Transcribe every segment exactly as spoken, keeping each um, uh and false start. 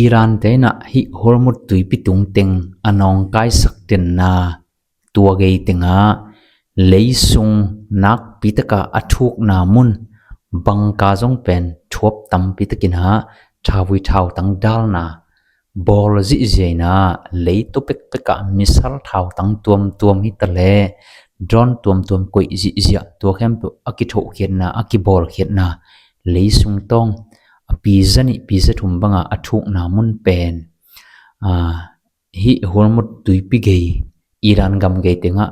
Iran te in ah hih Hormuz tuipi tung teng a nawngkaisak denna tua gei tengah leisung nakpi taka a thukna mun bangka zong pen thuap tampi takin ah thauvui thautang dalna bawl zihziah in ah, lei tua pekpekah misal thautang tuamtuam hi taleh drone tuamtuam koih zihziah, tua khempeuh a kithohkhiatna, a kibawlkhiatna leisung tawng a pi zanih pi zathum banga a thukna mun pen, a, hih Hormuz tuipi gei, Iran gam gei tengah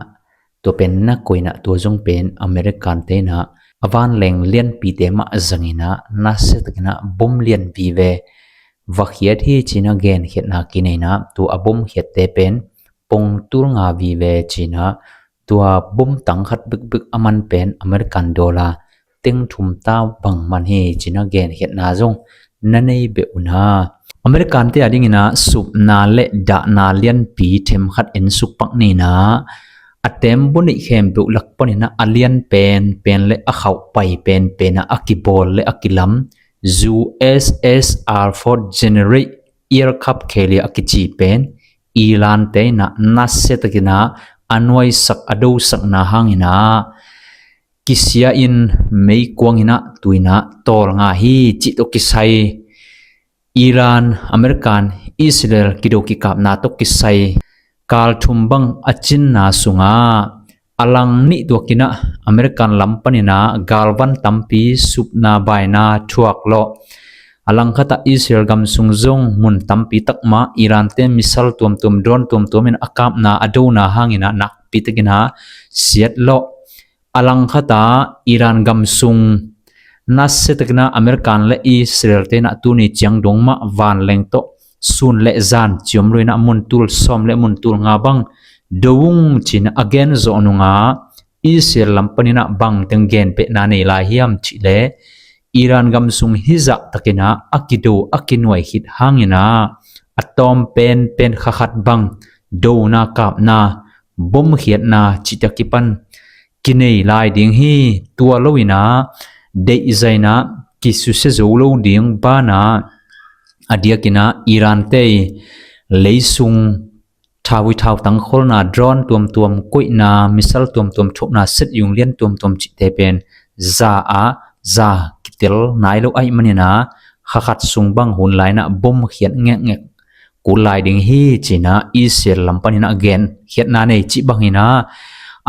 tua pen na koih in ah, tua zong pen American te in ah a vanleng lianpite mah zangin ah nasia takin ah bom lian vive va khiat hi ci-in ah genkhiatna kinei in ah, tua a bom khiatte pen pongtul nga vive ci-in ah, tua bom tang khat bekbek a man pen American dollar teng thum ta bang man hi ci-in ah genkhiatna zong na nei beh un ah. American te a dingin ah supna le dahna lianpi themkhat ensuk pak ni in ah, a tembaw neih khempeuh lak panin ah a lian penpen le a khauh pai penpen ah a kibawl le a kilam U S S R four General Aircraft carrier a kici pen Iran te in ah nasia takin ah a nuaisak, a dosakna hangin ah kisia in meikuang in ah tu in ah tawlnga hi cih tawh kisai Iran, American, Israel kido kikapna tawh kisai kal thum bang a cinna sungah a lang nih tuakin ah American lam panin ah galvan tampi supna baina thuak lawh. A lang khatah Israel gam sung zong mun tampi tak mah Iran te missile tuamtuam, drone tuamtuam in a kapna, a dona hangin ah nakpi takin ah siat lawh. A lang khatah Iran gam sung nasia takin ah American le Israel te in ah tuni ciang dong mah vanleng tawh sun le zan ciom lo in ah mun tul sawm le mun tul nga bang do ung ci-in ah a gen zawh nungah Israel lam panin ah bang teng genpehna nei lai hiam cih leh Iran gam sung hizah takin ah a kido, a kinuai khit hangin ah a tawm penpen kha khat bang dona, kapna, bom khiatna cihtak kipan kinei lai ding hi. Tua lo in ah deihzah in ah kisusia zo lo ding banah a diakin ah Iran te leisung thauvui thautang kholna, drone tuamtuam koihna, missile tuamtuam thupna, set yung lian tuamtuam cihte pen za a, za kitel nai lo ahih manin ah kha khat sung bang hun lai in ah bom khiat ngekngek kul lai ding hi ci-in ah Israel lam panin ah genkhiatna nei cih bangin ah,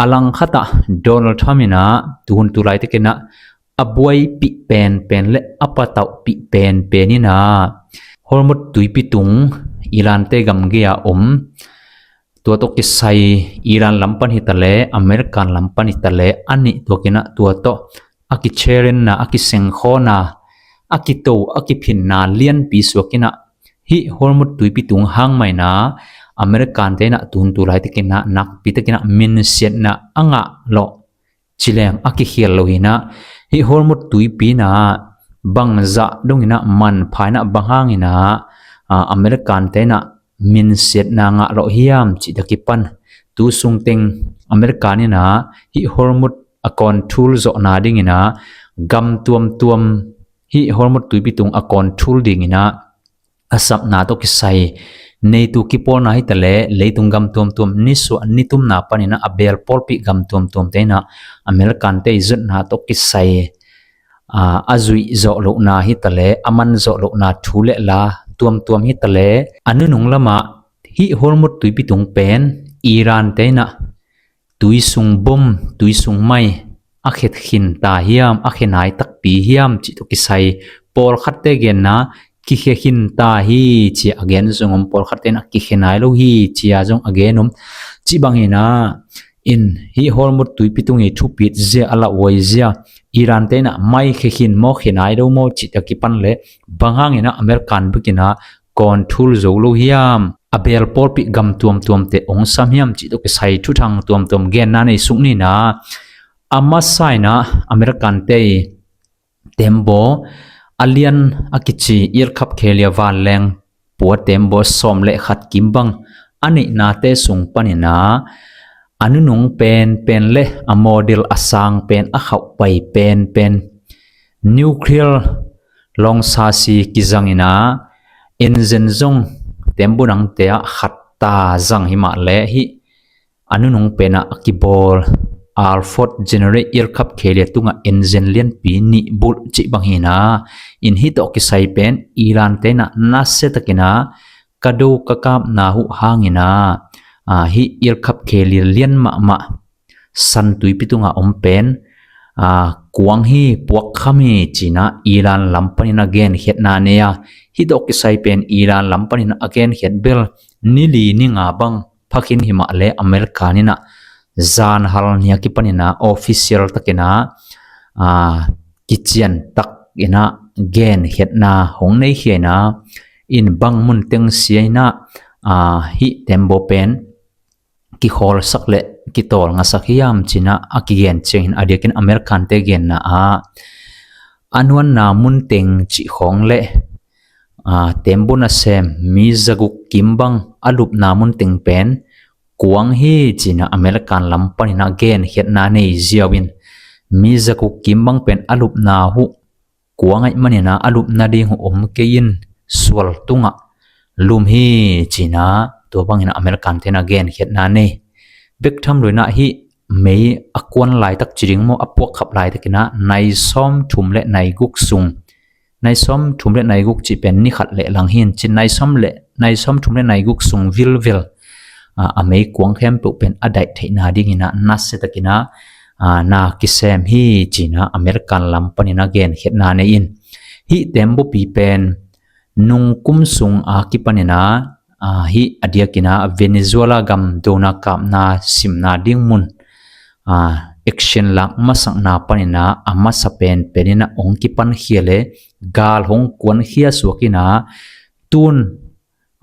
a lang khatah Donald Trump in ah tuhun tulai takin ah a buaipih penpen le a patauhpih penpen in ah Hormuz tuipi tung Iran te gam gei-a om, tua tawh kisai Iran lam pan hi taleh, American lam pan hi taleh, a nih tuakin ah tua tawh a kichallenge-na, a kisengkhawhna, a kito, a kiphinna lianpi suakin ah hih Hormuz tuipi tung hang mah in ah American te in ah tuhun tulai takin ah nakpi takin ah minsiatna a ngah lawh. Ci leng a kikhial lo hi in ah, hih Hormuz tuipi in ah bangzah dongin ah manpha in ah, bang hangin ah, a, American te in ah minsiatna ngah lawh hiam cihtak kipan tu sung teng American in ah hih Hormuz a control zawhna dingin ah gam tuamtuam hih Hormuz tuipi tung a control dingin ah a sapna tawh kisai, neitu kipawlna hi taleh, leitung gam tuamtuam nisuah nitumna panin ah a bel pawlpih gam tuamtuam te in ah American te i zutna tawh kisai, a, a zuih zawh lohna hi taleh, a man zawh lohna thu le la tuamtuam hi taleh, a nunung lamah hih Hormuz tuipi tung pen Iran te in ah tui sung bom, tui sung mai a khe khin ta hiam, a khe nai takpi hiam cih tawh kisai, pawlkhatte genna kikhe khin ta hi ci-a a gen zong om, pawlkhatte in ah kikhe nai lo hi ci-a zong a gen om. Cih bangin ah, in hih Hormuz tuipi tung i thupit zia, a lauhuai zia, Iran te in ah mai khe khin maw, khe nai lo maw cihtak kipan leh, bang hangin ah American bekin ah control zo lo hiam, a bel pawlpih gam tuamtuamte ong sam hiam cih tawh kisai thuthang tuamtuam genna nei suk ni in ah, a masa in ah American te i tembaw a lian a kici aircraft carrier vanleng pua tembaw sawm le khat kim bang a neihnate sung panin ah a nunung penpen le a model a sang pen, a khauh pai penpen, nuclear lawngsa si kizangin ah Engine zong tembaw dangte ah khat ta zang hi mah leh hih a nunung penah a kibawl Alford General Aircraft carrier tungah engine lianpi nih bulh cih bang hi na. In hih tawh kisai pen Iran te in ah nasia takin ah ka do ka kapna huh hangin ah, ah, hih aircraft carrier lian mahmah San Tuipi tungah om pen, ah, kuang hi, puakkham hi ci-in ah Iran lam panin a genkhiatna nei a. Hih tawh kisai pen Iran lam panin a genkhiat bel ni li ni nga bang pha khin hi mah leh America in ah zan hal ni a kipanin ah official takin ah, ah, kician takin ah genkhiatna hong nei khia in ah, in bang mun teng sia in ah, ah, hih tembaw pen kikhawlsak le kitawlngasak hiam ci-in ah a kigen ciangin a diakin American te genna ah a nuanna mun teng cih khawng le, ah, tembaw nasem mi zaguk kim bang a lupna mun teng pen kuang hi ci-in ah American lam panin ah genkhiatna nei ziau in, mi zaguk kim bang pen a lupna huh kuang ahih manin ah a lupna ding huh om kei in sual tungah lum hi ci-in ah tua bangin ah American te in ah genkhiatna nei. Bek tham lo in ah hih mei a kuan laitak ci ding maw, a puakkhap laitakin ah nai sawm thum le nai guk sung, nai sawm thum le nai guk cih pen ni khat le lang hi in ci, nai sawm le, nai sawm thum le nai guk sung vilvel, ah, a mei kuang khempeuh pen a daih theihna dingin ah nasia takin ah, ah, na kisem hi ci-in ah American lam panin ah genkhiatna nei in, hih tembawpi pen nung kum sung a kipanin ah, ah, hih a diakin ah Venezuela gam dona kapna simna ding mun, ah, action lak masakna panin ah a masa penpen in ah hong kipankhia le gal hong kuankhia suak in ah, tun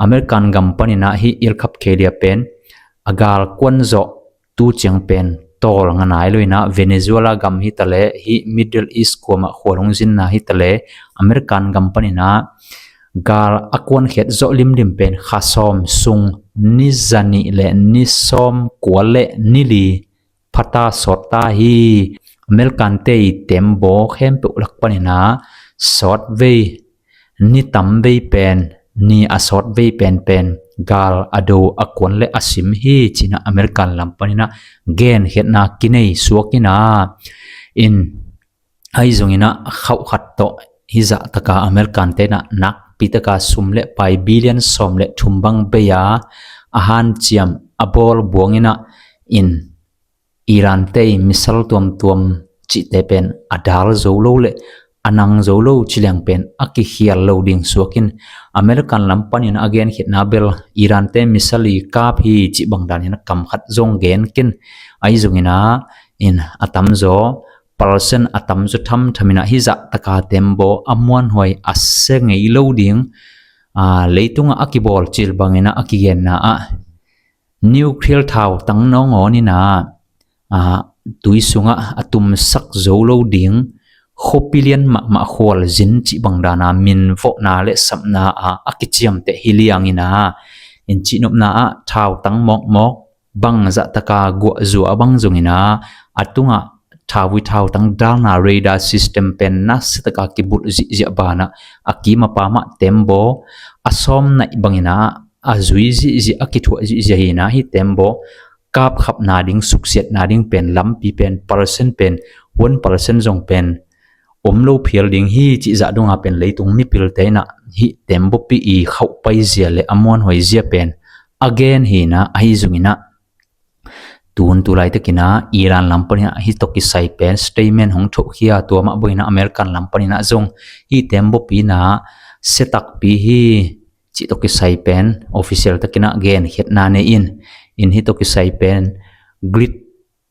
American gam panin ah hih aircraft carrier pen a gal kuan zawh tu ciang pen tawlnga nai lo in ah Venezuela gam hi ta le, hih Middle East kuamah khualhung zinna hi ta le, American gam panin ah gal a kuankhiat zawh limlim pen kha sawm sung ni zanih le ni sawm kua le ni li phata sawt ta hi. American te i tembaw khempeuh lak panin ah sawt vei, ni tam vei pen, ni a sawt vei penpen gal a do a kuan le a sim hi ci-in ah American lam panin ah genkhiatna kinei suak in ah, in ahi zongin ah khauh khat tawh hih zah taka American te in ah nakpi taka sum le pai billion sawm le thum bang bei a, a hanciam a bawl buang in ah, in Iran te i missile tuamtuam cihte pen a dal zo lo le a nang zo lo ci leng pen a kikhial lo ding suak in, American lam panin a genkhiatna bel Iran te missile i kap hi cih bang danin a kam khat zong gen ken, ahi zongin ah in a tamzaw percent, a tamzaw thamtham in ah hih zah taka tembaw a muanhuai a sia ngei lo ding, ah, leitungah a kibawl cil bangin ah a kigenna ah nuclear thau tang nawngawn in ah, ah, tui sungah a tumsak zo lo ding khuapi lian mahmah khualzin cih bang dana minvawhna le sapna ah a kiciamteh hi liang in ah, in cihnopna ah thau tang mawkmawk bang zah taka guahzua bang zongin ah, a tungah thauvui thautang dalna radar system pen nasia taka kibulh zihziah banah a kim a pamah tembaw a sawm naih bangin ah a zui zihziah, a kithuah zihziah hi in ah hih tembaw kapkhapna ding, suksiatna ding pen lampi pen percent pen one percent zong pen om lo phial ding hi cih zah dongah pen leitung mipilte in ah hih tembawpi i khauh paizia le a muanhuai zia pen a gen hi in ah, ahi zongin ah tun tu laitakin ah Iran lam panin ah hih tawh kisai pen statement hong thohkhia, tua mah bangin ah American lam panin ah zong hih tembawpi in ah sia takpi hi cih tawh kisai pen official takin ah genkhiatna nei in, in hih tawh kisai pen Greek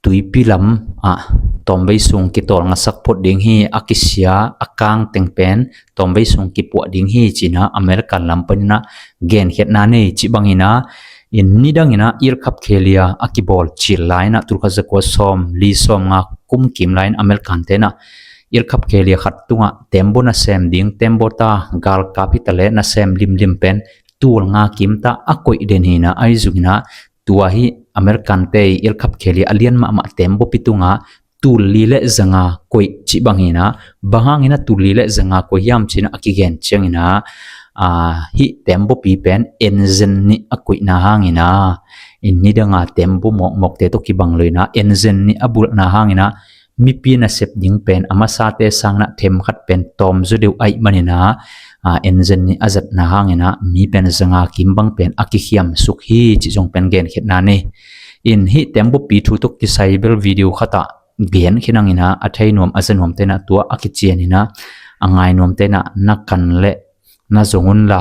tuipi lam ah tawmvei sung kitawlngasak phot ding hi, a kisia a kang teng pen tawmvei sung kipuah ding hi ci-in ah American lam panin ah genkhiatna nei cih bangin ah, in nidangin ah aircraft carrier a kibawl cil lai-in ah tulkhat zakua sawm li sawm nga kum kim lai-in American te in ah aircraft carrier khat tungah tembaw nasem ding, tembaw ta galkap hi ta le nasem limlim pen tul nga kim ta a koih den hi in ah, ahi zongin ah tua hih American te i aircraft carrier a lian mahmah tembawpi tungah tul li le zanga koih cih bang hi in ah, bang hangin ah tul li le zanga koih hiam ci-in ah a kigen ciangin ah, Aa, hih tembaw pi pen engine nih a koihna hangin ah, in nidanga tembaw mawkmawkte tawh kibang lo in ah, engine nih a bulhna hangin ah, mipi nasep ding pen a masate sangin ah themkhat pen tawm zaw deuh ahih manin ah, aa, engine nih a zatna hangin ah, mi pen zanga kim bang pen a kikhiamsuk hi cih zong pen genkhiatna nei. In hih tembaw pi thu tawh kisai bel video khat ah genkhin hangin ah, a thei nuam a za nuamte in ah tua a kician in ah, a ngai nuamte in ah na kan leh na zong unla,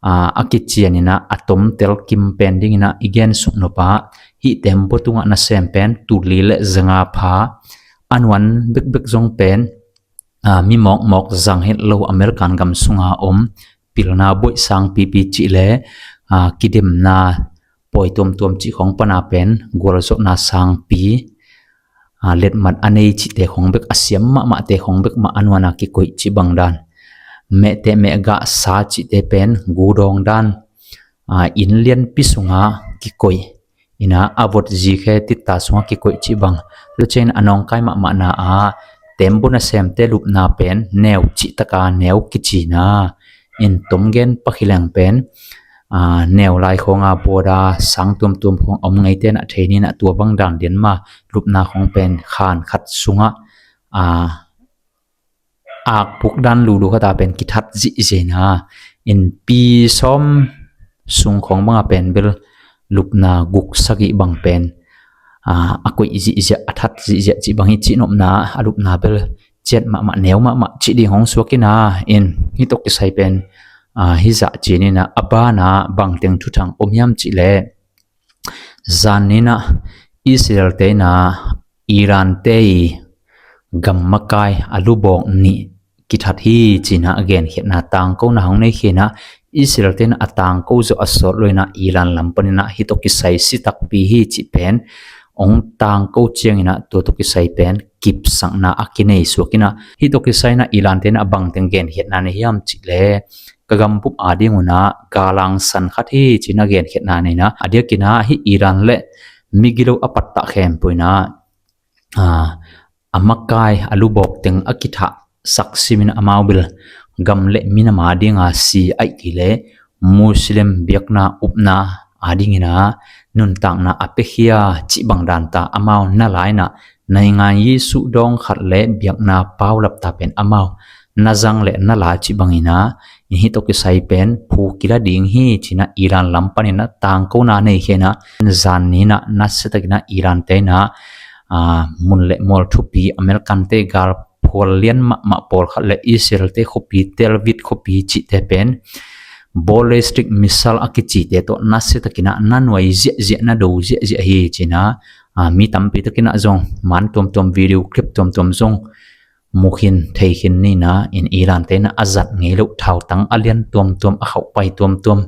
aa, a kician in ah a tomtel kim pen dingin ah i gensuk nop ah, hih tembaw tungah nasem pen tul li leh zanga pha a nuan bekbek zong pen, aa, mi mawkmawk zang het lo American gam sunga om pilna buaih sangpipi cih leh, aa, kidemna pawi tuamtuam cih khawng pana pen gualzawhna sangpi, aa, letmat a nei cihte khawng bek, a siam mahmahte khawng bek mah a nuana kikoih cih bang dan, mehteh mehgah sa cihte pen gudawng dan, aa, inn lianpi sunga kikoih in ah, a vot zikhe titta sunga kikoih cih bang. Tua ciangin a nawngkai mahmahna ah tembaw nasemte lupna pen neu cihtaka neu kici in ah, in tomgen pakhi leng pen, aa, neu lai khawnga bawda sang tuamtuam khawng a om ngeite in ah thei ni in ah, tua bang dan lian mah lupna khawng pen khan khat sungah, aa, akpuk dan lulu khat ah pen kithat zihziah in ah, in pi sawm sung khawng banga pen bel lupna guk sagih bang pen, aa, a koih zihziah, a that zihziah cih bang hi. Cihnopna a lupna bel ciat mahmah, neu mahmah cih ding hong suak in ah, in hih tawh kisai pen, aa, hih zah ci-in ah, a banah bangteng thuthang om hiam cih leh, zan ni in ah Israel-te in ah Iran-te i gam makai a lubawk nih kithat hi ci-in ah a genkhiatna tangkona hong nei khin ah, Israel-te in ah a tangko zawh a sawt lo in ah, Iran lam panin ah hih tawh kisai si takpi hi cih pen hong tangko ciangin ah, tua tawh kisai pen kipsakna a kinei suak in ah, hih tawh kisai in ah Iran-te in ah a bangteng genkhiatna nei hiam cih leh, ka gambup ading un ah galhang san khat hi ci-in ah genkhiatna nei in ah, a diakin ah hih Iran leh migilo a pattah khempeuh in ah, aa, a makai a lubawk teng a kithah sak simin, amau bel gam leh minam adinga si ahih kei leh Muslim biakna upna adingin ah nuntakna a piakhia cih bang dan ta amau na la in ah, naingan Jesuh dawng khat leh biakna paulap ta pen amau na zang leh na la cih bangin ah, in hih tawh kisai pen phu kila ding hi ci-in ah Iran lam panin ah tangkona nei khin ah, zan ni in ah nasiatakin ah Iran-te in ah, aa, mun leh mual thupi, American-te galphual lian mahmah pawlkhat leh Israel-te khuapi, Tel Aviv khuapi cihte pen ballistic missile a kicite tawh nasiatakin ah na nuai ziahziah, na do ziahziah hi ci-in ah, aa, mi tampi takin ah zong man tuamtuam, video clip tuamtuam zong mu khin, thei khin ni in ah, in Iran-te in ah a zat ngei loh thautang a lian tuamtuam, a khauhpai tuamtuam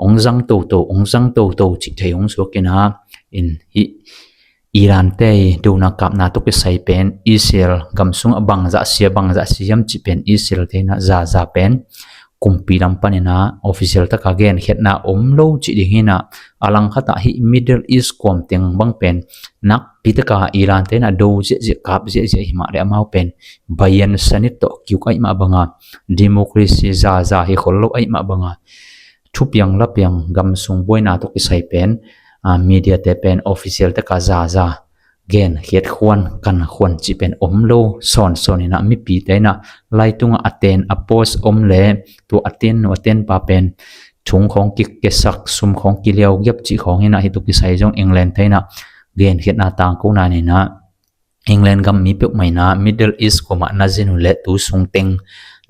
hong zang toto, hong zang toto cih thei hong suak in ah, in hih Iran-te i dona kapna tawh kisai pen Israel gam sungah bangzah sia, bangzah sia hiam cih pen Israel-te in ah zaza pen kumpi lam panin ah official taka genkhiatna om lo cih ding hi in ah, a langkhat ah hih Middle East kuam teng bang pen nakpi taka Iran-te in ah do ziahziah, kap ziahziah hi mah leh amau pen bayan sanit tawh kiuk ahih mah banga, democracy zaza hi khol lo ahih mah banga, thupiang lapiang gam sung buaina tawh kisai pen, aa, media-te pen official taka zaza genkhiat khuan, kan khuan cih pen om lo sawnsawn in ah, mipite in ah lai tungah a ten a post om leh tua a ten nu a ten pa pen thung khawng kikesak, sum khawng kiliau giap cih khawng in ah, hih tawh kisai zong England-te in ah genkhiatna tangkona nei in ah, England gam mi peuhmah in ah Middle East kuamah na zin uh leh tu sung teng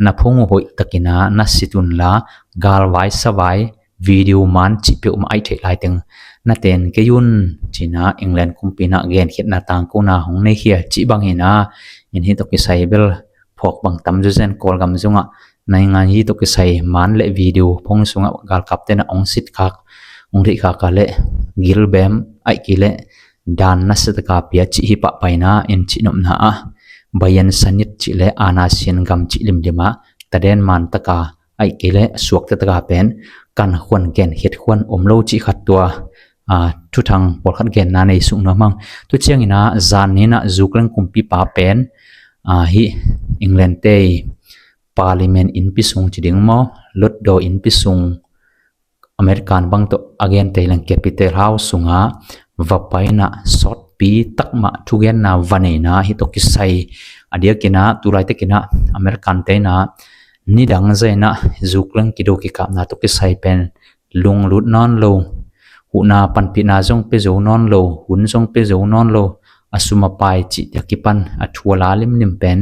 na phung uh hoih takin ah na sit unla, galvai savai, video man cih peuhmah ahih theih lai teng na ten kei un ci-in ah England kumpi in ah genkhiatna tangkona hong nei khia cih bang hi in ah, in hih tawh kisai bel phawk bang tam zawzen. Kawlgam zongah naingan yi tawh kisai man leh video phone sungah galkapte in ah hong sit khak, hong theih khak a leh gilbem ahih kei leh dan nasiataka pia cih hi pahpah in ah, in cihnopna ah bayan sanit cih leh ana sian gam cih limlim ah taden man taka ahih kei leh suakta taka pen kan khuan, genkhiat khuan om lo cih khat tua, aa, thuthang pawlkhat genna nei suk nuam hang. Tua ciangin ah zan ni in ah Ukraine kumpipa pen, aa, hih England-te i Parliament innpi sung ci ding maw, Lotdaw innpi sung, American bang tawh a genteh leng Capitol House sungah va paina sawtpi takmah thugenna va neina hi tawh kisai. A diakinah tulaitakinah American teina nidang zainah zukleng kido kikapna tawh kisai pen lunglut nawn lo, huhna panpihna zong pia zo nawn lo, hun zong pia zo nawn lo, a sum a pai cih a kipan a thu a la limlim pen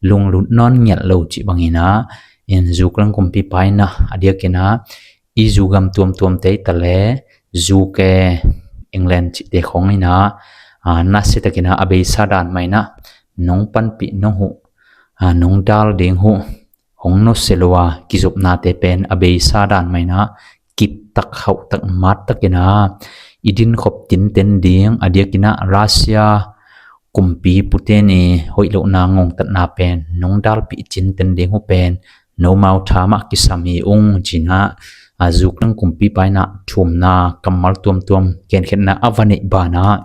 lunglut nawn ngiat lo cih banginah in zukleng kumpipa inah a diakinah i zugam tuamtuamte i ta le, U K, England cihte khong inah, a, nasiatakinah a beisa dan mah inah nong panpih nong huh, a, nong dal ding huh hong nusia lo a kizopnate pen a beisa dan mah inah kiptak hauhtak mattakinah i dinkhop tinten ding, a diakinah Russia kumpi Putin i hoih lohna ngongtatna pen nong dalpih cinten ding huh pen nomau tha mah kisam hi ung cinah, a, zukleng kumpipa inah thumna kammal tuamtuam genkhiatna a va neih banah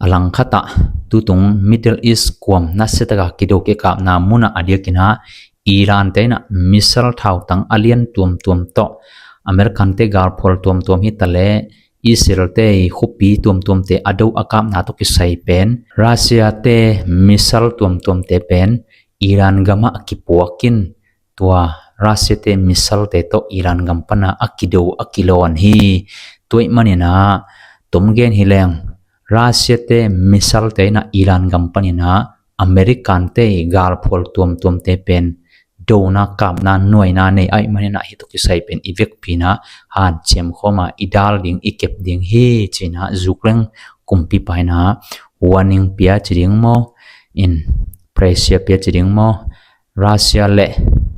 a langkhatah tutung Middle East kuam nasiataka kido kikapna munah a diakinah Iran te inah missile thautang a lian tuamtuam tawh American te galphual tuamtuam hi ta le, Israel te i khuapi tuamtuamte a do a kapna tawh kisai pen, Russia te missile tuamtuamte pen Iran gamah kipuakin, tua Russia te missile te tawh Iran gam pana a kido a kilawn hi. Tua ih maninah tom gen hi leng, Russia te missile te inah Iran gam paninah American te i galphual tuamtuamte pen dona kapna nuaina nei ahih maninah hi tawh kisai pen i vekpi inah hanciam khawma i dal ding i kep ding hi cinah zukleng kumpipa inah warning pia ci ding maw, in pressure pia ci ding maw, Russia le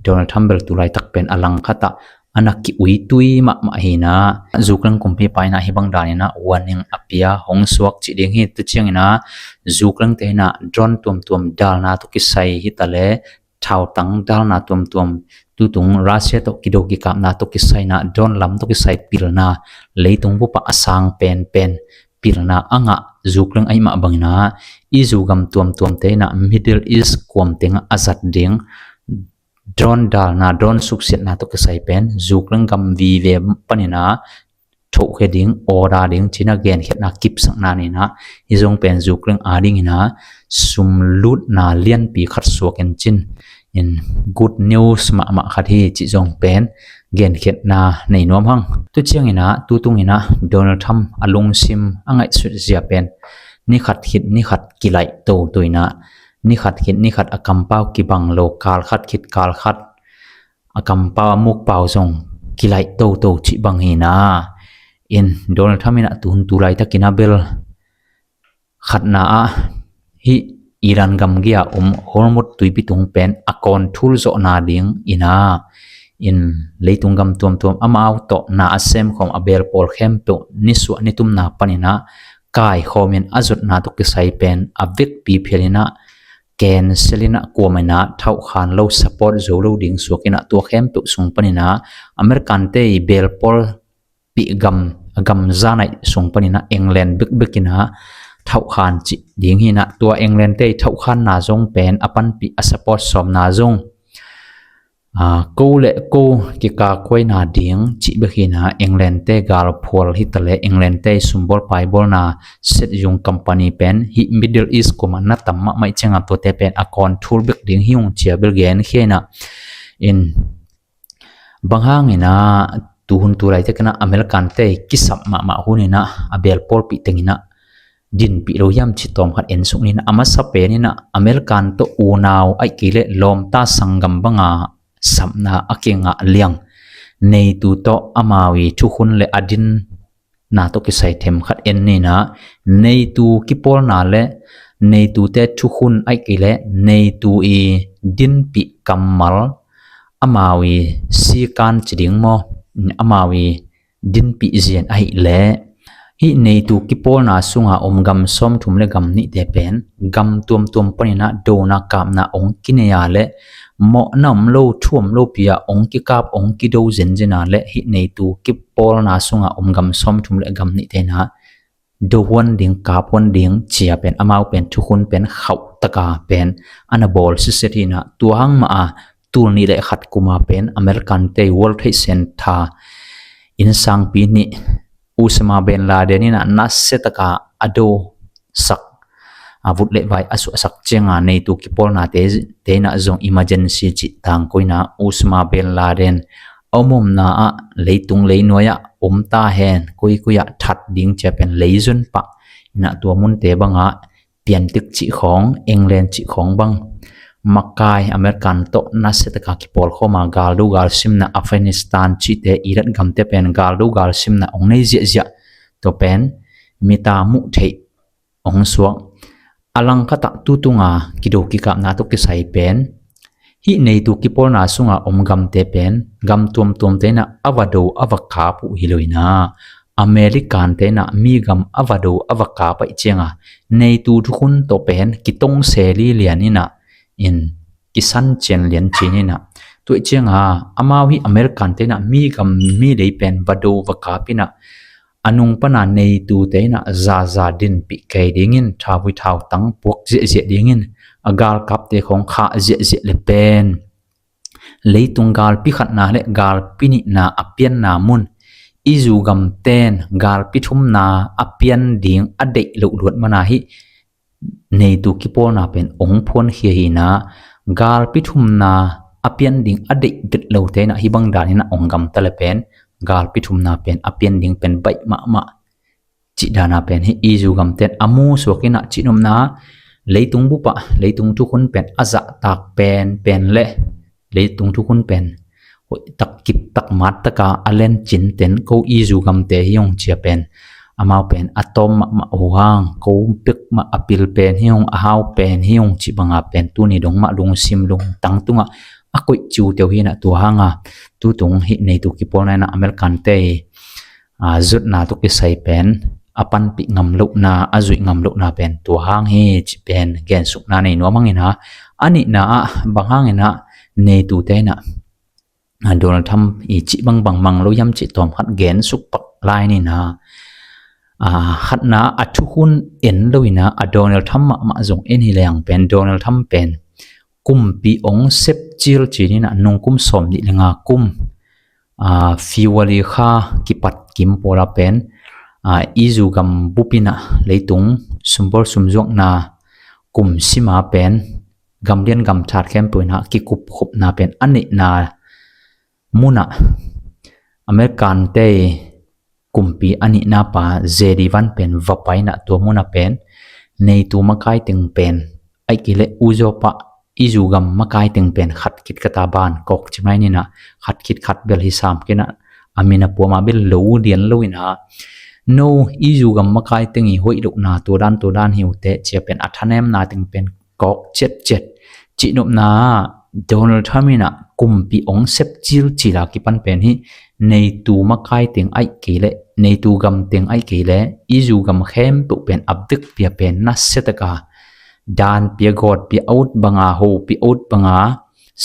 Donald Trump bel tulaitak pen a langkhatah a na ki-uitui mahmah hinah zukleng kumpipa inah hih bang daninah warning a pia hong suak cih ding hi. Tu cianginah zukleng te inah drone tuamtuam dalna tawh kisai hi ta le, thautang dalna tuamtuam, tutung Russia tawh kido kikapna tawh kisai inah drone lam tawh kisai pilna, leitung bupah a sang penpen pilna a ngah zukleng ahih mah banginah i zugam tuamtuamte inah Middle East kuam tengah a zat ding drone dalna, drone suksiatna tawh kisai pen zukleng gam vive paninah thohkhia ding, order ding cinah genkhiatna kipsakna ninah hi zong pen zukleng a dinginah sumlutna lianpi khat suak in cin, in good news mahmah khat hi cih zong pen genkhiatna nei nuam hang. Tu cianginah tutunginah Donald Trump a lungsim a ngaihsut zia pen nikhat khit nikhat kilaih toto inah, nikhat khit nikhat a kampau kibang lo, kal khat khit kal khat a kampau a mukpau zong kilaih toto cih bang hinah, in Donald Trump inah tuhun tulaitakinah bel khatna ah hih Iran gamgi-a om Hormuz tuipi tung pen a control zawhna ding inah, in leitung gam tuamtuam amau tawh na a semkhawm a belpawl khempeuh nisuah nitumna paninah kaikhawmin a zotna tawh kisai pen a vekpi phialinah cancel inah kuaminah thauhkhan lo, support zo lo ding suakinah tua khempeuh sung paninah American te i belpawl pih gam, a gam zanaih sung paninah England bekbekinah thauhkhan cih ding hinah, tua England te i thauhkhanna zong pen a panpih a support sawmna zong, a, ko le ko kikakhuaina ding cih bek hinah England te galphual hi ta le, England te sumbawl paibawlna Set Yung company pen hih Middle East kuamah na tam mahmah ih ciangah tuate pen a control bek ding hi ung cia bel genkhia inah, in bang hanginah tuhun tulaitakinah American te kisap mahmah huninah a belpawlpih tenginah dinpih lo hiam cih tawm khat ensuk ninah, a masa peninah American tawh unau ahih kei leh lawmta sanggam banga sapna a kingah liang NATO tawh amau i thukhun le a dinna tawh kisai themkhat en ninah, NATO kipawlna le NATO te thukhun ahih kei leh NATO i dinpih kammal, amau i sikan ci ding maw, amau i dinpih zian ahih leh hih NATO kipawlna sunga om gam sawmthum le gam nihte pen gam tuamtuam paninah dona kapna ong kinei a le, mawhna om lo, thu om lopi-a ong kikap ong kido zenzena le hih NATO kipawlna sunga om gam sawmthum le gam nihte inah do huan ding, kap huan ding cia pen amau pen thukhun pen khauhtaka pen a na bawl siset hinah, tua hang mah a tul nih le khat kuma pen American te World Trade Center innsangpi nih Osama bin Laden in ah nasia taka a do sak, a vut le vai a suahsak cianga NATO kipawlna te, te in ah zong emergency cih tangko in ah Osama bin Laden a om omna ah leitung leinuai ah om ta hen, koikoi ah that ding cia pen leizon pah in ah tua munte bangah piantik cih khawng, England cih khawng bang makai American tawh nasia taka kipawl khawma galdo galsimna Afghanistan cihte Iraq gamte pen galdo galsimna ong nei ziahziah. Tua pen mita muh theih ong suak. A langkhatah tutunga kido kikapna tawh kisai pen hih NATO kipawlna sunga om gamte pen gam tuamtuamte in ah a va do a va kap uh hi lo in ah American te in ah mi gam a va do a va kap ahih cianga NATO thukhun tawh pen kitong se lilian in ah in kisan cian lian cin in ah. Tua ahih cianga amau hih American te in ah mi gam mi lei pen va do va kap in ah a nung pana NATO te in ah zaza dinpih kei dingin, thavui thautang puak ziahziah dingin, a galkapte khawng khah ziahziah le pen leitung galpi khatna le galpi nihna a pianna mun, izu gamten galpi thumna a pian ding a deih loh luat mana hih NATO kipawlna pen ong phuankhia hi in ah, galpi thumna a pian ding a deih bet lote in ah hih bang dan in ah ong gamta le pen galpi thumna pen a pian ding pen baih mahmah cih dana pen hih izu gamten a mu suak in ah cih nopna leitung bupah leitung thukhun pen a zahtak pen pen le leitung thukhun pen hoih tak kip tak mat taka a len cinten ko izu gamte hi ung cia pen amau pen a tawm mahmah uh hang, ko pek mah a pil pen hi ung, a hau pen hi ung cih banga pen tuni dong mah lungsim lungtang tungah a koih ciuteu hi in ah tua hanga tutung hih NATO kipawlna in ah American te a zutna tawh kisai pen a panpih ngam lohna, a zuih ngam lohna pen tua hang hi cih pen gensukna nei nuam hang in ah, a nihna ah bang hang in ah NATO te in ah a Donald Trump i cih bangbang mang lo hiam cih tawm khat gensuk pak lai ni in ah, a khatna a thukhun en lo in ah a Donald Trump mahmah zong en hi leng pen Donald Trump pen kumpi ong sep cil cin in ah nung kum sawm nih le nga kum a February kha kipat kim pawla pen a izu gam bup in ah leitung sumbawl sumzuakna kum sima pen gamlian gamthat khempeuh in ah kikupkhupna pen a neihna munah American te kumpi a nihna pa J D Vance pen va pai in ah tua munah pen NATO makai teng pen ahih kei leh uzaw pah izu gam makai teng pen khat khit khat a ban kawk ci mai ni in ah khat khit khat bel hi sam kei in ah a min a puama bel lo lian lo in ah no izu gam makai teng i hoih lohna tua dan tua dan hi uh teh cia pen a thanemna teng pen kawk ciatciat. Cihnopna ah Donald Trump in ah kumpi ong sep cilcil a kipan pen hi NATO makai teng ahih kei leh NATO gam teng ahih kei leh izu gam khempeuh pen a bek pia pen nasia taka dan pia gawt pia a ut banga ho pia a ut banga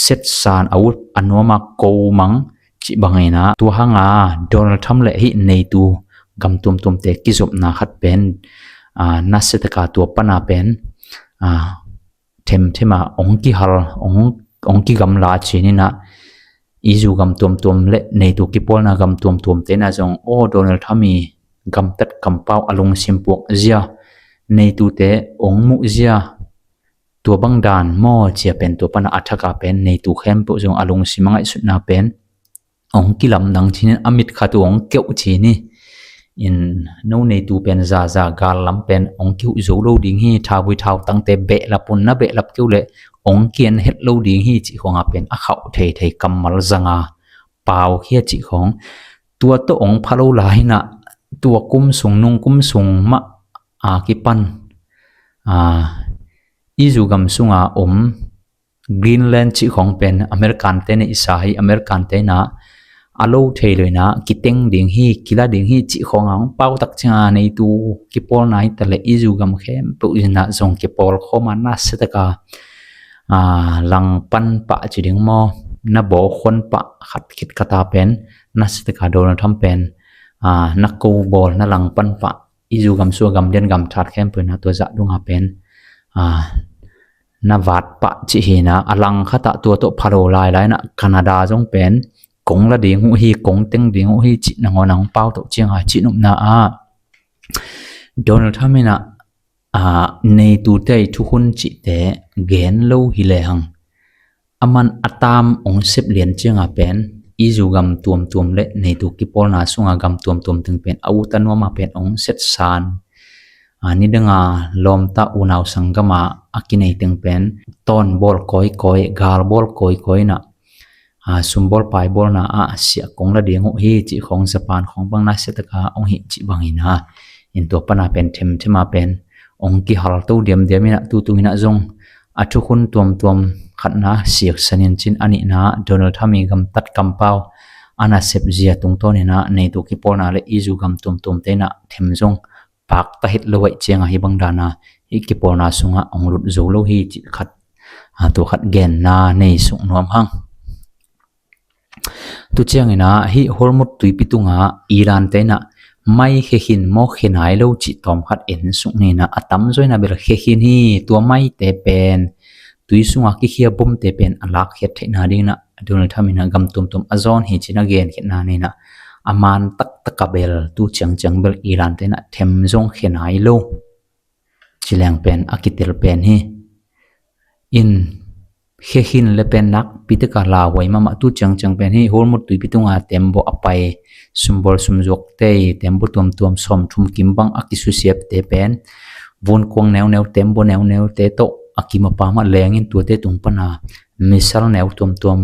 setsan a ut a nuama ko mang cih bangin ah tua hanga Donald Trump le hih NATO gam tuamtuamte kizopna khat pen a nasia taka tua pana pen a themthema ong kihal ong ong kigamla cin in ah izu gam tuamtuam le NATO kipawlna gam tuamtuamte in ah zong aw Donald Trump i gamtat kampau a lungsim puak zia NATO te ong muh zia tua bang dan maw cia pen tua pana a thaka pen NATO khempeuh zong a lungsim a ngaihsutna pen ong kilamdang cinin a mitkhat uh ong keuh cini in no NATO pen zaza gal lam pen ong kihuh zo lo ding hi thavui thautangte behlap un na behlap keuh le ong kian het lo ding hi cih khawngah pen a khauh theithei kammal zanga pau khia cih khawng tua tawh ong pha lo lai in ah tua kum sung nung kum sung mah a kipan a izu gam sunga om Greenland cih khawng pen American te na i sa hi American te na a lo thei lo in ah kiteng ding hi kila ding hi cih khawng a hong pau tak cianga NATO kipawlna hi ta le izu gam khempeuh in ah zong kipawl khawma nasia taka a langpan pah ci ding maw na bawkhuan pah khat khit khat a pen nasia taka Donald Trump pen a na ko bawl na langpan pah izu gam sua gam lian gam that khempeuh in ah tua zah dunga pen a na vat pah cih hi na, a langkhat ah tua tawh phalo lailai na Canada zong pen kong la ding uh hi, kong teng ding uh hi cih nangawn ang pau tawh ciang a cih nopna ah Donald Trump in ah, aa, neitute i thukhun cihte gen lo hi lehang, aman a tam ong sep lian cianga pen i zu gam tuamtuam le neitu kipawlna sunga gam tuamtuam teng pen a ut a nuama pen ong setsan, aa, nidanga lawmta unau sanggama a kinei teng pen tawn bawl kawikawi, gal bawl kawikawi na, aa, sumbawl paibawlna ah siah kong la ding uh hi cih khawng Japan khawng bang na siataka ong hih cih bangin a, in tua pana pen themthema pen ong kihal to diamdiam in ah tutung in ah zong a thukhun tuamtuam khatna siaksanin cin a nihna Donald Trump i gamtat kampau a nasep zia tungtawn in ah neitu kipawlna le i zu gam tuamtuamte in ah them zong pakta het lo aih cianga hi bang dana hi kipawlna sungah ong lut zo lo hi cih khat, aa, tua khat genna nei suk nuam hang. Tu ciangin ah hih Hormuz tuipi tungah Iran te in ah mai khe khin maw khe nai lo cih tawm khat en suk ni in ah, a tamzaw in ah bel khe khin hi. Tua maite pen tui sunga kikhia bomte pen a lakkhiat theihna dingin ah Donald Trump in ah gam tuamtuam a zawn hi cin a genkhiatna ni in ah, a man taktak a bel tu ciangciang bel Iran te in ah them zong khe nai lo ci leng pen a kitel pen hi. In khe khin le pen nakpi taka lauhuai mahmah tu ciangciang pen hi. Hormuz tuipi tunga tembaw a pai, sumbawl sumzuakte i tembaw tuamtuam sawmthum kim bang a kisusiapte pen vunkuang neuneu, tembaw neuneute tawh a kim a pam ah lengin tuate tung pana missile neu tuamtuam,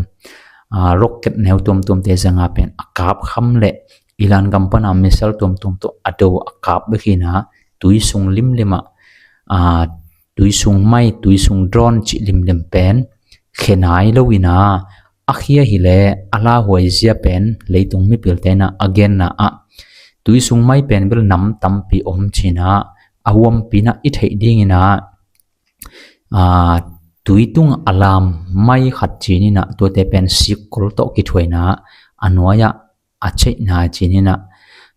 aa, rocket neu tuamtuamte zanga pen a kap kham le Iran gam pana missile tuamtuam tawh a do a kap bek hi in ah tui sung limlim ah, aa, tui sung mai, tui sung drone cih limlim pen khe nai lo in ah, a khia hileh a lauhuai zia pen leitung mipilte in ah a genna ah tui sung mai pen bel nam tampi om ci in ah, a huampi in ah i theih dingin ah, aa, tui tung a lam mai khat ci ni in ah tuate pen sikkol tawh kithuah in ah a nuai ah a cheihna ci ni in ah,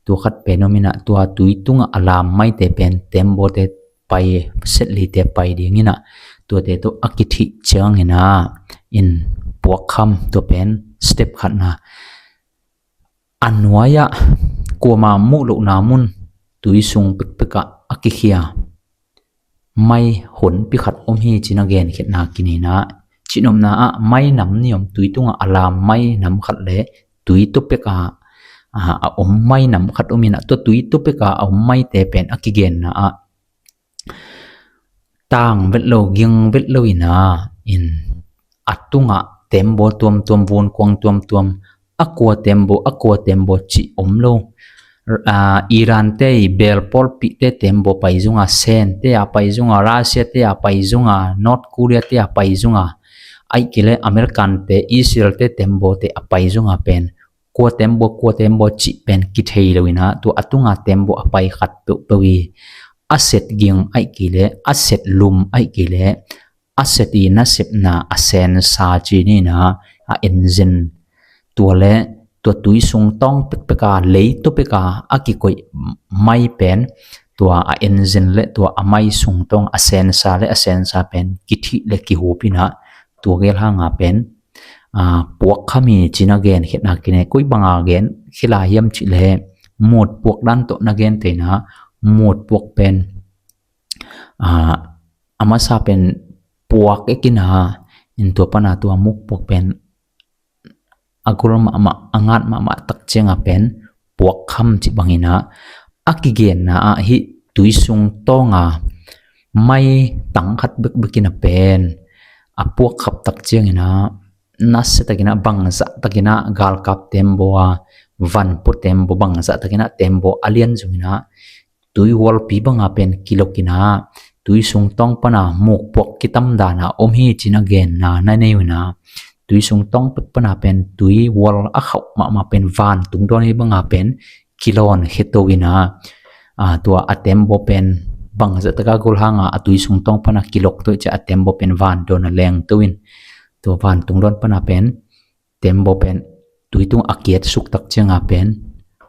tua khat pen om in ah tua tui tungah a lam maite pen tembawte pai, setlite pai ding in ah tuate tawh a kithih ciangin ah in puakkham, tua pen step khatna. A nuai-ah kuama muh lohna mun tui sung pekpekah a kikhia mai honpi khat om hi ci-in a genkhiatna kinei in ah, cihnopna ah mai nam nih om, tui tungah a lam mai nam khat le tui tupek ah, a, a om mai nam khat om in ah, tua tui tupek ah a om maite pen a kigenna ah tang vet lo, ging vet lo in ah, in a tungah tembaw tuamtuam, vunkuang tuamtuam, a kua tembaw, a kua tembaw cih om lo. A, Iran te i bel pawlpihte tembaw pai zunga, Sen te a pai zunga, Russia te a pai zunga, North Korea te a pai zunga, ahih kei leh American te, Israel te tembaw te a pai zunga pen kua tembaw, kua tembaw cih pen kithei lo in ah, tua a tunga tembaw a pai khat peuhpeuh i a set ging ahih kei leh, a set lum ahih kei leh, a set i nasepna a sensa ci ni in ah, a engine, tua le tua tui sung tawng pekpek a, lei tupek a a kikoih mai pen, tua a engine le tua a mai sung tawng a sensa le a sensa pen kithih le kihup in ah, tua gel hang a pen, a, puakkham hi ci-in a genkhiatna kinei. Koi bang a genkhia lai hiam cih leh mut puak dan tawh na gente in ah, mut puak pen, a, a masa pen puak ek in ah, in tua pan a tua mut puak pen a gol mahmah, a ngat mahmah tak ciang a pen puakkham cih bang in ah, a kigenna ah hih tui sung tawng a mai tang khat bekbek in a pen a puakkhap tak ciang in ah, nasia tak in ah, bangzah tak in ah, galkap tembaw a, vanpua tembaw, bangzah tak in ah tembaw a lian zong in ah, tui hualpi bang a pen kilok in ah, tui sung tawng pan a mut puak kitam dan a om hi ci-in a genna na nei uh in ah, tui sung tawng pek pan a pen tui hual a khauh mahmah pen vantung dawn hi bang a pen kilawn kheto in ah, a, tua a tembaw pen bangzah tak a gol hang a, a tui sung tawng pan a kilok to i ci a, a tembaw pen van dawn a lengto in, tua vantung dawn pan a pen tembaw pen tui tung a kiat suk tak ciang a pen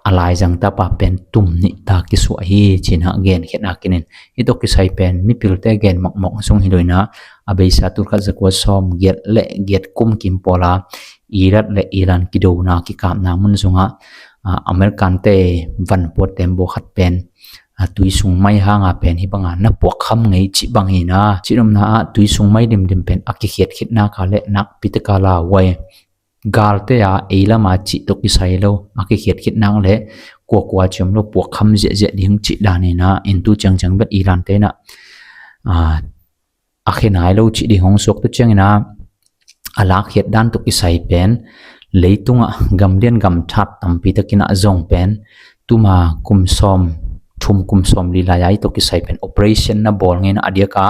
a laizang tapa pen tum nih ta kisuah hi ci-in a genkhiatna kinei. Hih tawh kisai pen mipilte gen mawkmawk zong hi lo in ah, A beisa tul khat za kua sawm giat le giat kum kim pawla Iraq le Iran kidona kikapna mun zungah, ah, American te vanpuat tembaw khat pen, ah, tui sung mai hanga pen hih banga na puakkham ngei cih bang hi na. Cih nopna ah tui sung mai dimdim pen a kikhiat khitnaka le nakpi taka lauhuai galte a ei lama cih tawh kisai lo a kikhiat khitnak le kuakua ciam lo puakkham ziahziah ding cih dan hi na. In tu ciangciang bel Iran te in ah, ah, a khe nai lo cih ding hong suak. Tu ciangin ah a lakkhiat dan tawh kisai pen leitungah gamlian gamthat tampi takin ah zong pen tuma kum sawm thum kum sawm li lai-a i tawh kisai pen operation na bawl ngei in ah a diaka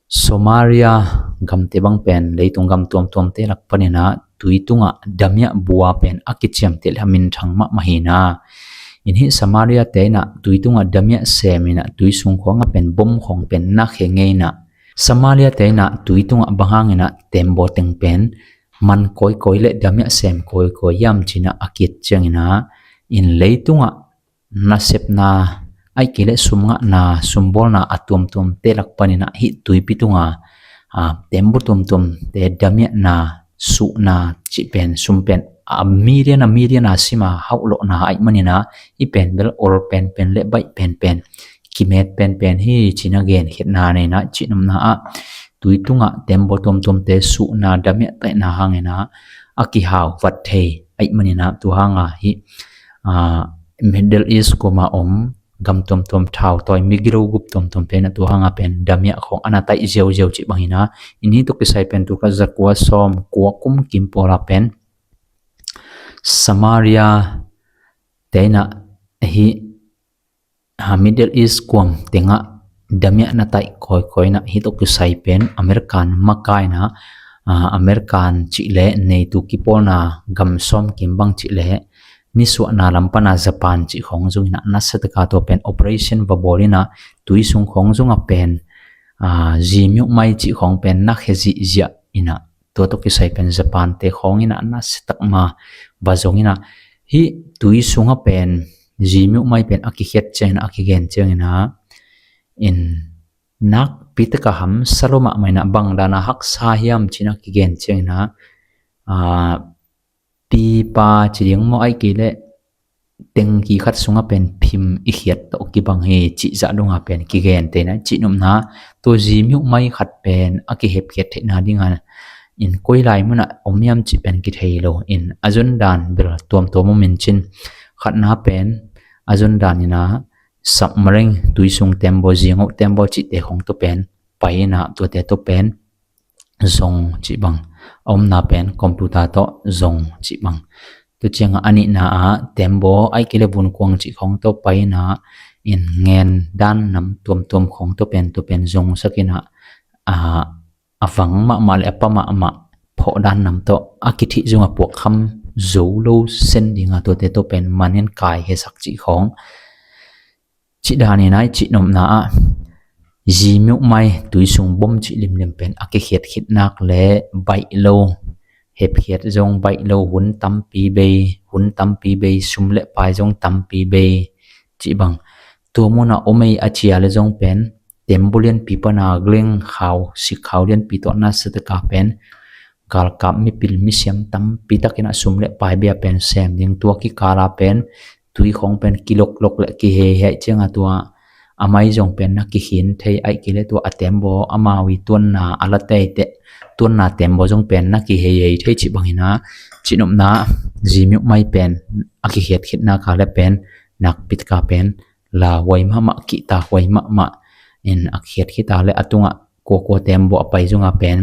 Somalia gamte bang pen leitung gam tuamtuamte lak panin ah tui tungah damiah bua pen a kiciamteh le a minthang mahmah hi na. In hih Somalia te in ah tui tungah damiah sem in ah tui sung khawngah pen bom khawng pen na khe ngei in ah Somalia te in ah tui tungah bang hangin ah tembaw teng pen man kawikawi le damiah sem kawikawi hiam ci in ah a kiat ciangin ah in leitungah nasepna, ahih kei leh sum ngahna, sum bawlna a tuamtuamte lak panin ah hih tuipi tunga, ah, tembaw tuamtuamte damiahna, suhna cih pen, sum pen a million a million a sima hauhlawhna ahih manin ah hih pen bel ol penpen le baih penpen, kimet penpen hi ci in ah genkhiatna nei in ah cih nopna ah tui tungah tembaw tuamtuamte suhna damiah taihna hangin ah a kihau vat thei ahih manin ah tu hanga hih, ah, Middle East kuama om gam tuamtuam thau tawi migilo gup tuamtuamte in ah tu hanga pen damiah khawng a na taih ziauziau cih bang hi na. In hih tawh kisai pen tul khat za kua sawm kua kum kim pawla pen Somalia te in ah hih, ah, Middle East kuam tengah damiah na taih kawikawi in ah hih tawh kisai pen American makaihna, ah, American cih leh NATO kipawlna gam sawm kim bang cih leh nisuahna lam pana Japan cih khawng zong in ah nasa taka tua pen operation va bawl in ah tui sung khawng zong a pen, ah, zimiuh mai cih khawng pen na khe zihziah in ah tua tawh kisai pen Japan te khawng in ah nasa tak ma va zong in ah hih tui sungah pen zimiuh mai pen a kikhiat ciangin ah a kigen ciangin ah in nakpi taka hamsa lo mahmah in ah bang dan a haksa hiam ci in ah a kigen ciangin ah, ah, pipa ci ding maw ahih kei leh tengki khat sungah pen phim i khiat tawh kibang hi cih zah dongah pen kigen te in ah cih nopna tua zimiuh mai khat pen a kihepkhiat theihna dingah in koi lai munah om hiam cih pen kithei lo in a zon dan bel tuamtuam om in cin khatna pen a zon dan in ah submarine tui sung tembaw, zingoh tembaw cihte khawng tawh pen pai in ah tuate tawh pen zong cih bang, a omna pen computer tawh zong cih bang. Tu ciangah a nihna ah tembaw ahih kei leh vunkuang cih khawng tawh pai in ah in ngen dan nam tuamtuam khawng tawh pen tua pen zongsak in ah, ah, a vang mahmah le a pa mahmah phawh dan nam tawh a kithih zungah puakkham zo lo sen dingah tuate tawh pen man in kai hesak cih khawng. Cih dan in ah i cih nopna ah zimiuh mai tui sung bom cih limlim pen a kikhiat khitnak le baih lo, hepkhiat zong baih lo, hun tampi bei, hun tampi bei, sum le pai zong tampi bei cih bang. Tua munah om ei a cia le zong pen tembaw lianpi pana leng khau, sik khau lianpi tawh nasa taka pen galkap mipil misiam tampi takin ah sum le pai bei a pen sem ding, tua kikala pen tui khawng pen kiloklok le kiheihei ciangah tua a mai zong pen na kikhin thei ahih kei leh tua a tembaw amau i tuanna a la teiteh tuanna tembaw zong pen na kiheihei thei cih bang in ah cih nopna zimiuh mai pen a kikhiat khitnaka le pen nakpi taka pen lauhuai mahmah, kihtakhuai mahmah in a khiat khita le a tungah kuakua tembaw a pai zungah pen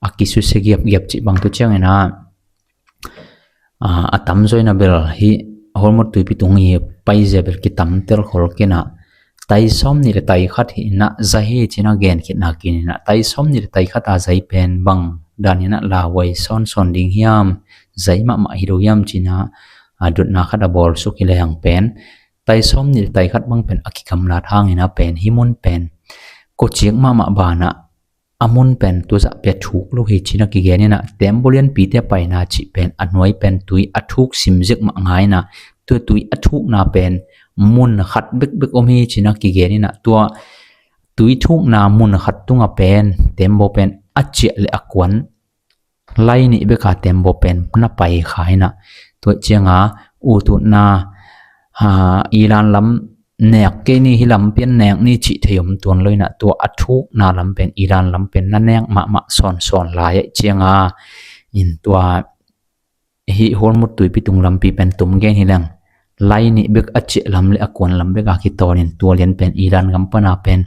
a kisusia giapgiap cih bang. Tu ciangin ah, ah, a tamzaw in ah bel hih Hormuz tuipi tung i paizia bel kitamtel khol kei in ah tai sawm nih le tai khat hi in ah za hi ci in ah genkhitna kinin ah tai sawm nih le tai khat a zai pen bang dan in ah lauhuai sawnsawn ding hiam, zai mahmah hi lo hiam ci in ah, ah, dotna khat a bawlsuk hi lehang pen tai sawm nih le tai khat bang pen a kigamlat hangin ah pen hih mun pen kawciak mahmah banah a mun pen tua zah pia thuk lo hi ci in ah kigen in ah tembaw lianpite paina cih pen a nuai pen tui a thuk simzek mah ngai in ah tua tui a thukna pen mun khat bekbek om hi ci in ah kigen in ah tua tui thukna mun khat tungah pen tembaw pen a ciah le a kuan lai nih beka tembaw pen na pai kha inah, tua cianga ututna, ha, Iran lam nek kei ni, hi lam pian nek ni cih thei om tuan lo inah, tua a thukna lam pen Iran lam pen na nek mahmah sawnsawn lai ah cianga in tua hih Hormuz tuipi tung lampi pen tum gen hi leng lai nih bek a ciah lam le a kuan lam bek a kitawnin tua lian pen Iran gam pana pen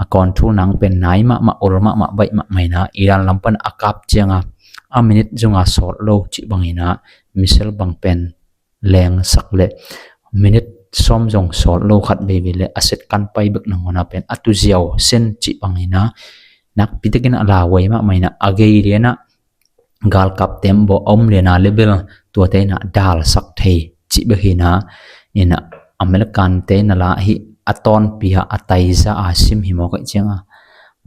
a control nang pen nai mahmah, ol mahmah, baih mahmah inah Iran lam pana a kap cianga a minute zunga sawt lo cih banginah missile bang pen lengsak le minute sawm zong sawt lo khat veivei le a set kan pai bek nangona pen a tuziau sen cih banginah nakpi takin a lauhuai mahmah inah a gei lianah galkap tembaw a um liana level tuate inah dalsak thei cih bek hinah inah American te inah la hih a tawnpi a a taiza a sim hi mawk aih cianga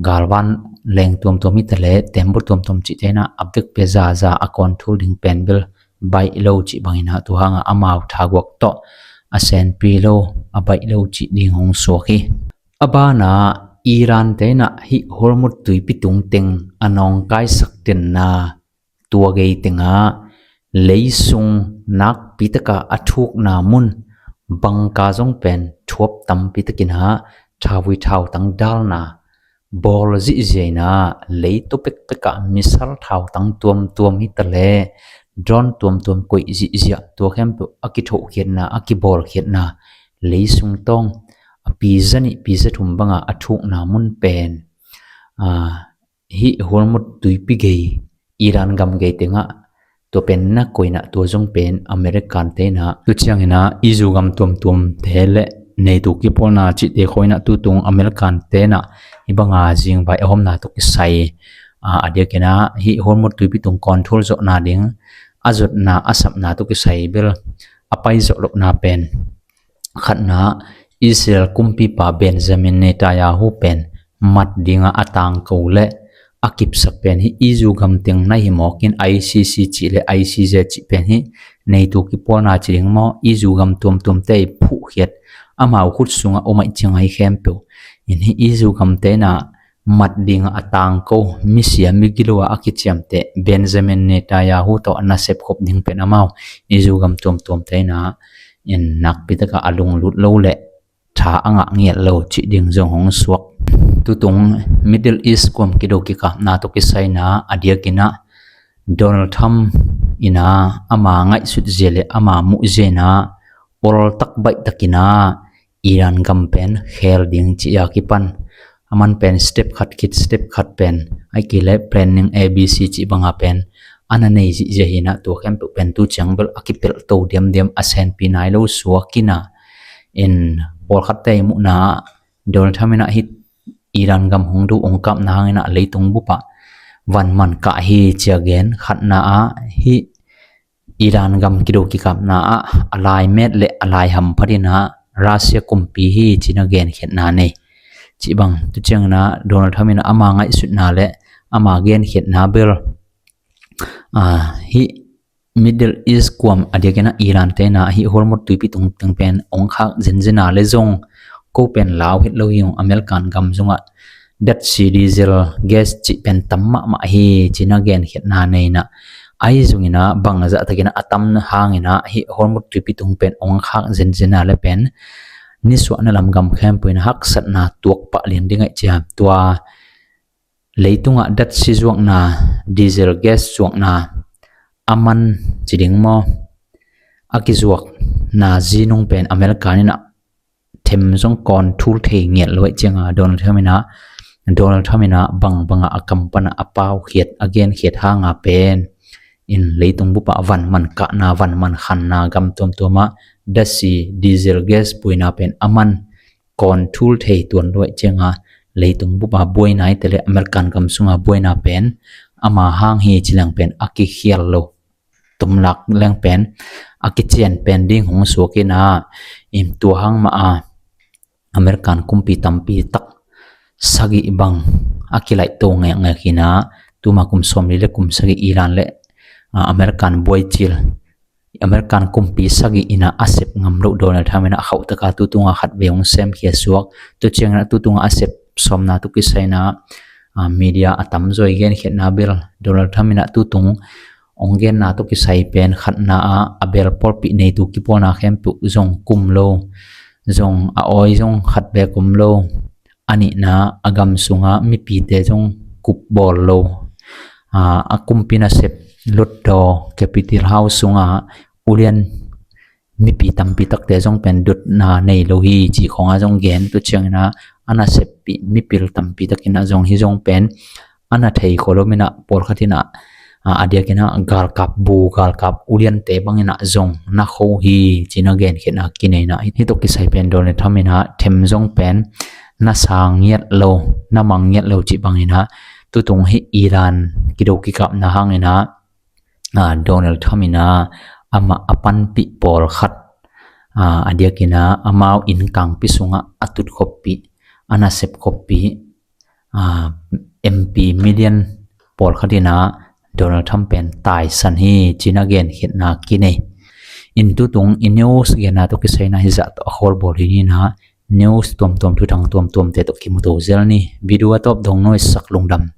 galvan leng tuamtuam hita le tembaw tuamtuam cihte inah a vekpia zaza a control ding pen bel baih lo cih banginah tua hanga amau thaguak tawh a senpi lo, a baih lo cih ding hong suak hi. A bana Iran te inah hih Hormuz tuipi tungteng a nawngkaisak denna tua gei tengah leisung nakpi taka a thukna mun bangka zong pen thuap tampi takinah thauvui thautang dalna bawl zihziah inah leito pekpekah missile thautang tuamtuam hita le drone tuamtuam koih zihziah tua khempeuh a kithohkhiatna, a kibawlkhiatna leisung tawng a piza nih piza thum banga a thukna mun pen, a, hih Hormuz tuipi gei Iran gam gei tengah tua pen na koinah tua zong pen American te inah tu cianginah izu gam tuamtuam te le neitu kipawlna cihte khaw inah tutung American te inah hih banga zingvai a homna tawh kisai, a, a diakinah hih Hormuz tuipi tung control zawhna ding a zotna a sapna tawh kisai bel a pai zawh lohna pen khatna Israel kumpipa Benjamin Netanyahu pen mat dinga a tangko le a kipsak pen hih izu gam teng na hi mawkin I C C cih le I C J cih pen hih neitu kipawlna ci ding maw, izu gam tuamtuamte i phuhkhiat amau khut sungah om aih cianga hi khempeuh in hih izu gamte inah mat dinga a tangko misia migilo a a kiciamteh Benjamin Netanyahu tawh a nasep khop ding pen amau izu gam tuamtuamte inah in nakpi taka a lunglut lo le tha a ngah ngiat lo cih ding zong hong suak. Tutung Middle East kuam kido kikapna tawh kisaina a diakinah Donald Trump inah ama ngaihsut zia le ama muh zia inah oltak baihtak inah Iran gam pen khel ding cih a kipan aman pen step khat khit step khat pen ai kile planning A B C cih banga pen ana nei zihziah hinah tua khempeuh pen tu ciang bel a kipelh to diamdiam a senpi nai lo suak inah in pawlkhatte muhna Donald Trump inah hih Iran gam hong du hong kapna hanginah leitung bupah van man kah hi cia gen khatna ah hih Iran gam kido kikapna ah a lai met le a lai hamphat inah Russia kumpi hi cina genkhiatna nei. Cih bang tu ciangina Donald Trump inah ama ngaihsutna le ama genkhiatna bel, a, hih Middle East kuam a diakinah Iran te inah hih Hormuz tuipi tungteng pen ong khak zinzina le zong ko pen lau het lo hi ung American gam zungah datsi diesel gas cih pen tam mahmah hi cina genkhiatna nei inah ahi zungina bangzah takinah a tam hanginah hih Hormuz tuipi tung pen ong khak zinzina le pen nisuahna lam gam khempeuh inah haksatna tuak pah lian ding aih cia tua leitungah datsi zuakna, diesel gas zuakna a man ci ding maw, a kizuakna zinung pen American inah them zong kawn thul thei ngiat lo aih cianga Donald Trump inah Donald Trump inah bangbanga a kam pana a paukhiat a genkhiat hanga pen in leitung bupah van man kahna van man khanna gam tuamtuamah datsi diesel gas buaina pen a man kawn thul thei tuan lo aih cianga leitung bupa buaina ite le American gam sunga buaina pen ama hang hi ci leng pen a kikhial lo tumlak leng pen a kician pen ding hong suak inah in tua hang mah a American kumpi tampi tak sagih bang a kilaih to ngekngek hinah tuma kum sawmli le kum sagih Iran le, a, American buai cil American kumpi sagih inah a sep ngam loh Donald Trump inah a khauhtaka tutunga khat vei hong semkhia suak. Tu ciangin a tutunga a sep sawmna tawh kisai in ah, ah, media a tamzaw i genkhiatna bel Donald Trump in ah tutung hong genna tawh kisai pen khatna ah a bel pawlpi neitu kipawlna khempeuh zong kum lo, zong a awi zong khat beek om lo, a nihna a gam sungah mipite zong kup bawl lo, ah, a kumpi nasep Lotdaw Capitol House sungah ulian mipi tampi takte zong pen dotna nei lo hi cih khawngah zong gen. Tua ciangin ah a naseppih mipil tampi takin ah zong hih zong pen a na thei khol lo in ah pawlkhat in ah, ah, a diakin ah galkap bu, galkap uliante bangin ah zong na kho hi ci-in ah genkhiatna kinei in ah, hih tawh kisai pen Donald Trump in ah them zong pen na sang ngiat lo, na mang ngiat lo cih bangin ah tutung hih Iran kido kikapna hangin ah, ah, Donald Trump in ah amah a panpih pawlkhat, ah, a diakin ah amau inn kangpi sungah a tut khoppih, a nasep khoppih, ah, M P million pawlkhat in ah Donald Trump pen taisan hi ci-in ah genkhiatna kinei. In tutung i news genna tawh kisai in ah hih zah tawh a khawl bawl hi ni in ah, news tuamtuam, thuthang tuamtuamte tawh kimuto zel ni. Video a tawp dong nuaisak lungdam.